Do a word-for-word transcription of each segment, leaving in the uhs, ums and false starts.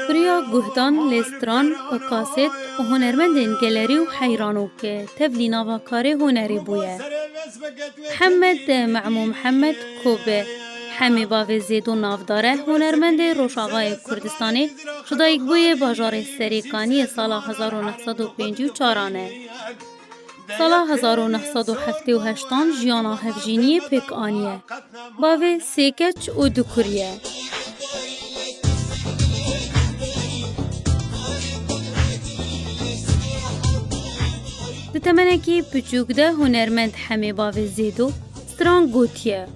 Biriya guhdan lê stran û kasêt û hunermendên gelerî û heyranok tevlî nava karê hunerê bûye. Mihemed Memû Mihemed ku bi Hemê Bavê Zêdo navdar e, hunermendê Rojavayê Kurdistanê, ji dayikbûyê bajarê Serêkaniyê sala hezar û neh sed û pêncî û çaran e. Sala hezar û neh sed û heftê û heştan jiyana hevjîniyê pêk aniye. Bavê sê keç û du kurî ye. Di temenekî piçûk de hunermend Hemê Bavê Zêdo stran gotiye.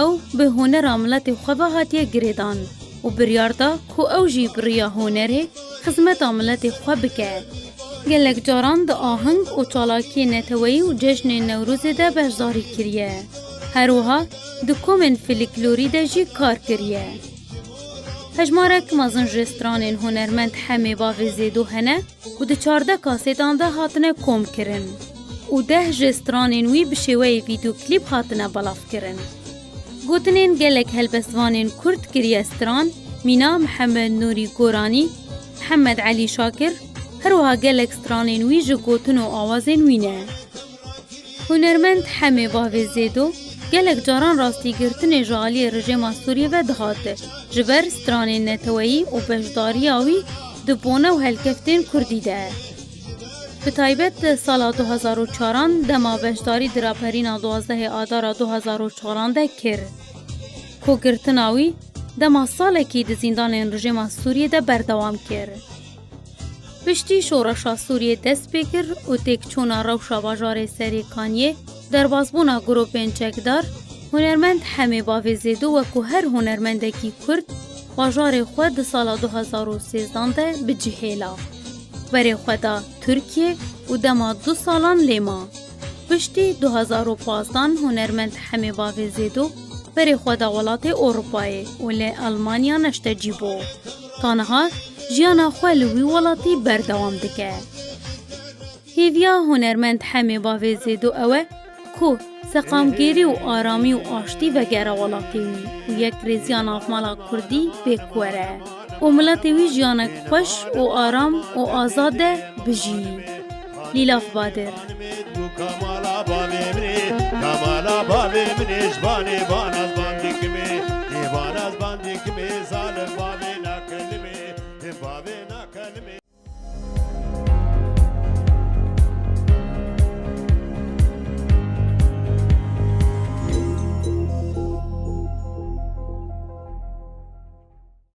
Ew bi hunera miletê xwe ve hatiye girêdan û biryar da ku ew jî bi riya hunerê xizmeta miletê xwe bike. Gelek caran di aheng û çalakiyên neteweyî û cejnên Newrozê de beşdarî kiriye. Her wiha di komên filiklorî de jî kar kiriye. Hejmarek mezin ji stranên hunermend Hemê Bavê Zêdo hene û di çardeh kasêtan de hatine kom kirin û deh ji stranên wî bi şêweyê vîdeoklîp hatine belavkirin. Gotinên gelek helbestvanên kurd kiriye stran, mîna Mihemed Nûrî Goranî, Mihemed Elî Şakir, her wiha gelek stranên wî ji gotin û awazên wî ne. Hunermend Hemê Bavê Zêdo gelek caran rastîgirtinê ji aliyê rejêma Sûriyê ve dihate, ji ber stranên neteweyî û beşdariya wî di bone û helkeftên kurdî de. Bi taybet sala du hezar û çaran dema beşdarî di raperîna duwazdehê Adara du hezar û çaran de kir, ku girtina wî dema salekî di zîndanên rejêma Sûriyê de berdewam kir. Piştî şoreşa Sûriyê dest pê kir û têkçûna rewşa bajarê Serêkaniyê, derbazbûna grûpên çekdar, hunermend Hemê Bavê Zêdo wekû her hunermendekî kurd bajarê xwe di sala du hezar û sêzdan de bi cihê la. Berê xwe da Tirkiyê û dema du salan lê ma. Piştî du hezar û pazdan hunermend Hemê Bavê Zêdo berê xwe da welatê Ewropayê û li Almanya neştecî bû. Ta niha jiyana xwe li wî welatî berdewam dike. Hêviya hunermend Hemê Bavê Zêdo ew e ku seqamgêrî û aramî û aştî vegere welatê wî û yekrêziya navmala kurdî pêk were û miletê wî jiyanek xweş û aram û azad de bijî. Lîlaf Badir.